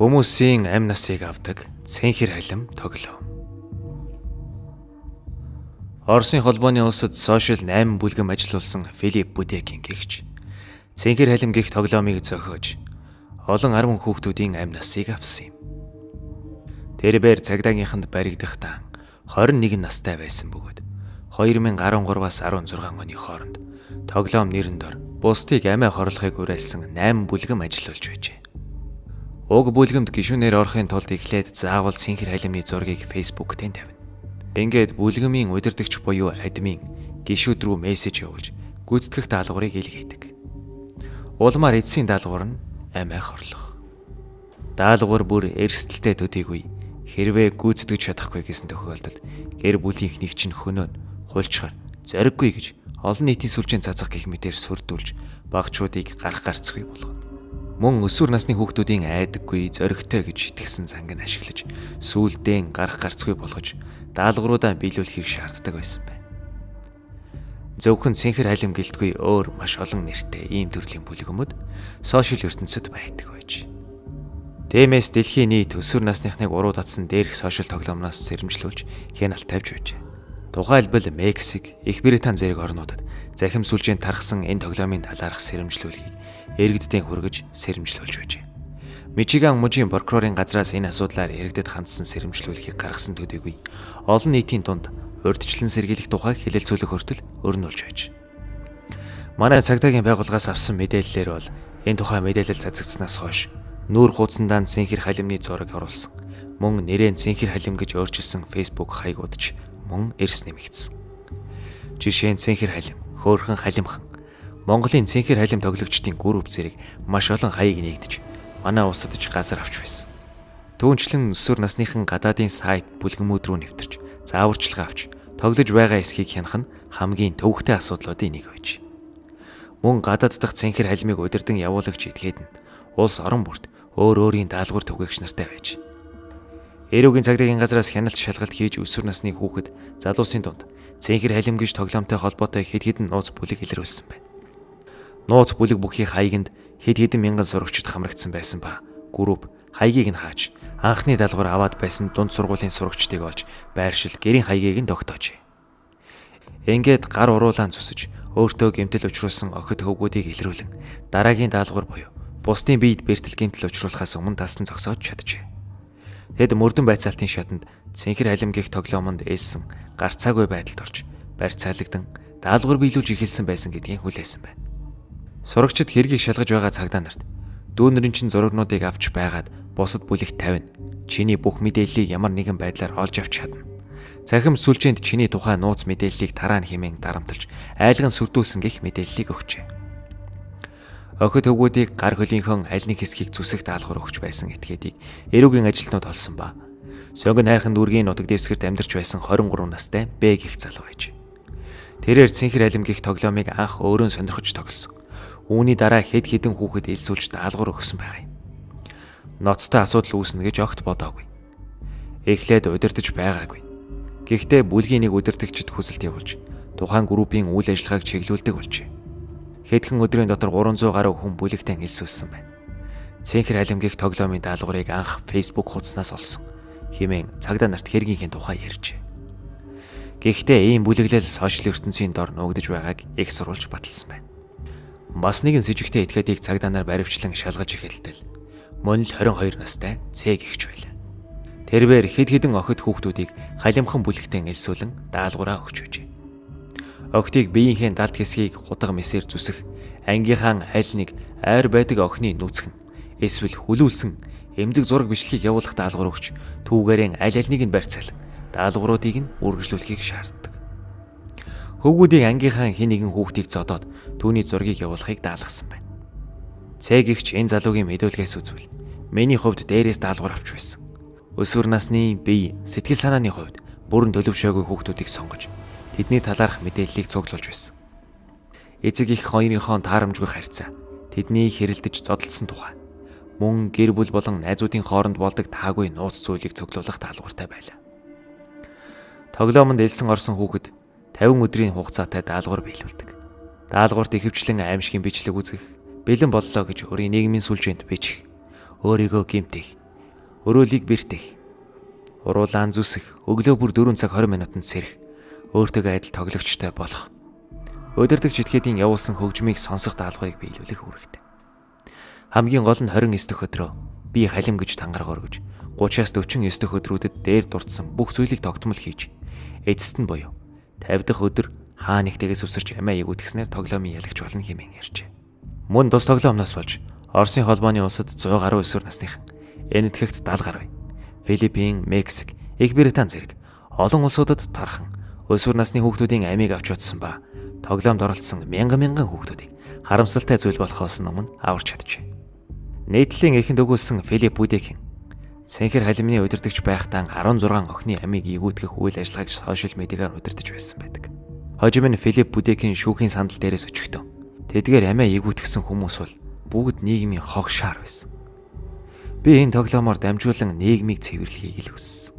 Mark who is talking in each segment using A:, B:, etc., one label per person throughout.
A: Хүмүүсийн амь насыг авдаг цэнхэр халим тоглоом. Оросын холбооны улсад сошиал 8 бүлгэм ажилуулсан Филипп Будекин гэгч цэнхэр халим гэх тоглоомыг зохиож олон 10 хүүхдүүдийн амь насыг авсан юм. Тэрбээр цагдаагийнханд баригдахдаа 21 настай байсан бөгөөд 2013-аас 16 оны хооронд тоглоом нэрэн дор бусдыг амиа хорлохыг уриалсан 8 бүлгэм ажилуулж байжээ. Уг бүлгэмд гишүүнээр орохын тулд эхлээд заавал цэнхэр халимны зургийг Facebook-т тавина. Ингээд бүлгэмийн удирдагч буюу админ гишүүд рүү мессеж явуулж гүйцэтгэх даалгаврыг илгээдэг. Улмаар эцсийн даалгавар нь амиа хорлох. Даалгавар бүр эрсдэлтэй төдийгүй хэрвээ гүйцэтгэж чадахгүй гэсэн тохиолдолд гэр бүлийнх нэг чинь хөнөөн хулчгаар зориггүй гэж олон нийтийн сүлжээнд цацах гэх мэтээр сүрдүүлж багчуудыг гарах гарцгүй болгоно. Мөн өсвөр насны хүүхдүүдийн айдаггүй зоригтой гэж итгэсэн занг нь ашиглаж сүүлдээ гарах гарцгүй болгож даалгавруудаа биелүүлэхийг шаарддаг байсан байна. Зөвхөн цэнхэр халим гэлтгүй өөр маш олон нэртэй ийм төрлийн бүлгэмүүд сошиал ертөнцид байдаг байж. Тиймээс дэлхийн нийт өсвөр насныхныг уруу татсан дээрх сошиал тоглоомноос сэрэмжлүүлж хяналт тавьж байжээ. Тухайлбал Мексик, Их Британи зэрэг орнуудад захим сүлжээнд тархсан энэ тоглоомын талаарх сэрэмжлүүлгийг иргэддээ хүргэж сэрэмжлүүлж байжээ. Мичиган мужийн прокурорын газраас энэ асуудлаар иргэдэд хандсан сэрэмжлүүлгийг гаргасан төдийгүй олон нийтийн дунд урьдчилан сэргийлэх тухай хэлэлцүүлэх хүртэл өрнүүлж байж. Манай цагдаагийн байгууллагаас авсан мэдээллээр бол энэ тухай мэдээлэл цацагдсанаас хойш нүүр хуудсандаа цэнхэр халимны зураг оруулсан. Мөн нэрээ цэнхэр халим гэж өөрчилсөн Facebook хаягууд ч мөн эрс нэмэгдсэн. Жишээ нь цэнхэр халим, хөөрхөн халимхан, Монголын цэнхэр халим тоглогчдын групп зэрэг маш олон хаяг нэгдэж манай улсад ч газар авч байсан. Түүнчлэн өсвөр насныхан гадаадын сайт бүлгэмүүд рүү нэвтэрч зааварчилгаа авч тоглож байгаа эсхийг хянах нь хамгийн төвөгтэй асуудлуудын нэг байж. Мөн гадаад дахь цэнхэр халимыг удирдан явуулагч этгээд нь улс орон бүрт өөр өөрийн даалгавар түгээгч нартай байж. Эрүүгийн цагдаагийн газраас хяналт шалгалт хийж өсвөр насны хүүхэд залуусын дунд цэнхэр халим гэж тоглоомтой холбоотой хэд хэдэн нууц бүлэг илрүүлсэн байна. Нууц бүлэг бүхий хаяганд хэд хэдэн мянган сурагчид хамрагдсан байсан ба групп хаягийг нь хааж анхны даалгавар аваад байсан дунд сургуулийн сурагчдыг олж байршил гэрийн хаягийг нь тогтоожээ. Ингээд гар уруулаан зүсэж өөртөө гэмтэл учруулсан охид хөвгүүдийг илрүүлэн дараагийн даалгавар буюу бусдын биед бэртэл гэмтэл учруулахаас өмнө таслан зогсоож чаджээ. Тэд мөрдөн байцаалтын шатанд цэнхэр халим гэх тоглоомонд ээлсэн гарцаагүй байдалд орж барьцаалагдан даалгавар биелүүлж эхэлсэн байсан гэдгийг хүлээсэн байна. Сурагчид хэргийг шалгаж байгаа цагдаа нарт дүүнэрийн чинь зурагнуудыг авч байгаад бусад бүлэгт тавина. Чиний бүх мэдээллийг ямар нэгэн байдлаар олж авч чадна. Цахим сүлжээнд чиний тухай нууц мэдээллийг тараана хэмээн дарамтлаж айлган сүрдүүлсэн гэх мэдээллийг өгчээ. Охид хөвгүүдийг гар хөлийнхөө аль нэг хэсгийг зүсэх даалгавар өгч байсан этгээдийг эрүүгийн ажилтнууд олсон ба. Сонгон хайрхан дүүргийн нутаг дэвсгэрт амьдарч байсан 23 настай Б гэх залуу байж. Тэрээр цэнхэр халим гэх тоглоомыг анх өөрөө сонирхож тоглосон. Үүний дараа хэд хэдэн хүүхэд элсүүлж даалгавар өгсөн байгаа юм. Ноцтой асуудал үүснэ гэж огт бодоогүй. Эхлээд удирдах байгаагүй. Гэхдээ бүлгийн нэг удирдагчид хүсэлт явуулж тухайн группийн үйл ажиллагааг чиглүүлдэг болжээ. Хэдхэн өдрийн дотор 300 гаруй хүн бүлэгтэн элсүүлсэн байна. Цэнхэр халим гэх тоглоомын даалгаврыг анх Facebook хуудаснаас олсон хэмээн цагдаа нарт хэргийнхээ тухай ярьжээ. Гэхдээ ийм бүлэглэл сошиал ертөнцийн дор нуугдаж байгааг их сурвалж баталсан байна. Бас нэгэн сэжигтэй этгээдийг цагдаа нар баривчлан шалгаж эхэлтэл мөн л 22 настай Ц гэгч байлаа. Тэрвэр хэд хэдэн охид хүүхдүүдийг халимхан бүлэгтэн элсүүлэн даалгавраа өгч байжээ. Охидыг биеийнхээ далд хэсгийг хутга мэсээр зүсэх, ангийнхаа аль нэг ойр байдаг охины нүцгэн эсвэл хүлүүлсэн эмзэг зураг бичлэгийг явуулах даалгавар өгч түүгээрэн аль альнийг нь барьцаалан даалгавруудыг нь үргэлжлүүлэхийг шаарддаг. Хөвгүүдийг ангийнхаа хэн нэгэн хүүхдийг зодоод түүний зургийг явуулахыг даалгасан байна. Ц гэгч энэ залуугийн мэдүүлгээс үзвэл миний хувьд дээрээс даалгавар авч байсан. Өсвөр насны бие, сэтгэл санааны хувьд бүрэн төлөвшөөгүй хүүхдүүдийг сонгож тэдний талаарх мэдээллийг цуглуулж байсан. Эцэг их хоёрынхоо таарамжгүй харьцаа, тэдний хэрэлдэж зодолсон тухай, мөн гэр бүл болон найзуудын хооронд болдог таагүй нууц зүйлийг цуглуулах даалгавартай байлаа. Тоглоомонд элсэн орсон хүүхэд 50 өдрийн хугацаатай даалгавар биелүүлдэг. Даалгаварт ихэвчлэн аимшигын бичлэг үзэх, бэлэн боллоо гэж өөрийн нийгмийн сүлжээнд бичих, өөрийгөө гэмтэх, Өрөөлийг бэртэх, уруулаан зүсэх, өглөө бүр 4 цаг 20 минутанд сэрэх, өөртөөгөө адил тоглогчтой болох. Удирдагч этгээдийн явуулсан хөгжмийг сонсох даалгаврыг биелүүлэх үүрэгтэй. Хамгийн гол нь 29 дэх өдрөө би халим гэж тангараг өргөж 30-аас 49 дэх өдрүүдэд дээр дурдсан бүх зүйлийг тогтмол хийж эцэст нь буюу 50 дахь өдөр хаа нэгтэйгээс үсэрч амиа эгүүтгэснээр тоглоомын ялагч болно хэмээн ярьжээ. Мөн тус тоглоомноос болж Оросын холбооны улсад 100 гаруй өсвөр насныхан, Энэтхэгт 70 гаруй, Филиппин, Мексик, Их Британи зэрэг олон улсуудад тархан өсвөр насны хүүхдүүдийн амийг авч утсан ба тоглоомд оролцсон мянган мянган хүүхдүүдийг харамсалтай зүйл болохоос өмнө аварч чаджээ. Нийтлэлийн эхэнд өгүүлсэн Филипп Бүдекин Цэнхэр халимны удирдагч байхдаа 16 охины амийг эгүүтгэх үйл ажиллагааг сошиал медиагаар удирдах байсан байдаг. Хожим нь Филипп Бүдекин шүүхийн сандал дээрээс өчихдөө. Тэдгээр амиа эгүүтгсэн хүмүүс бол бүгд нийгмийн хог шаар байсан. Би энэ тоглоомоор дамжуулан нийгмийг цэвэрлэхийг л хүссэн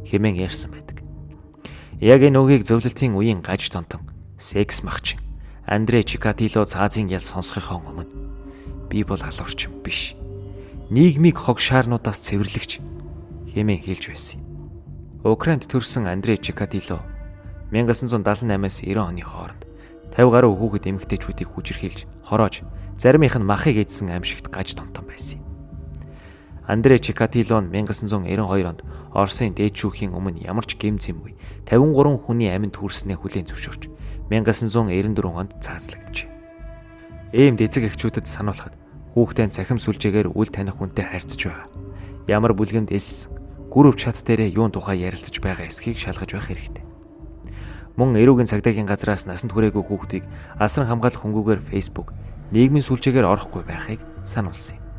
A: хэмээн ярьсан байдаг. Яг энэ үгийг зөвлөлтийн үеийн гаж донтон секс махчин Андрей Чикатило цаазын ял сонсохынхоо өмнө би бол алуурчин биш. Нийгмийг хог шаарнуудаас цэвэрлэгч хэмээн хэлж байсан юм. Украинд төрсэн Андрей Чикатило 1978-аас 90 оны хооронд 50 гаруй хүүхэд эмэгтэйчүүдийг хүчирхийлж, хороож, заримынх нь махыг эдсэн аимшигт гаж донтон байсан юм. Андрей Чикатило нь 1992 онд Оросын дээд шүүхийн өмнө ямар ч гэм зэмгүй 53 хүний аминд хүрснээ хүлээн зөвшөөрч 1994 онд цаазлагджээ. Иймд эцэг эхчүүдэд сануулхад хүүхдээ цахим сүлжээгээр үл таних хүнтэй харьцаж байгаа. Ямар бүлгэмд элссэн, group chat дээрээ юун тухай ярилцаж байгаа эсхийг шалгаж байх хэрэгтэй. Мөн эрүүгийн цагдаагийн газраас насанд хүрээгүй хүүхдийг асран хамгаалах хөнгүүгээр Facebook, нийгмийн сүлжээгээр орохгүй байхыг сануулсан юм.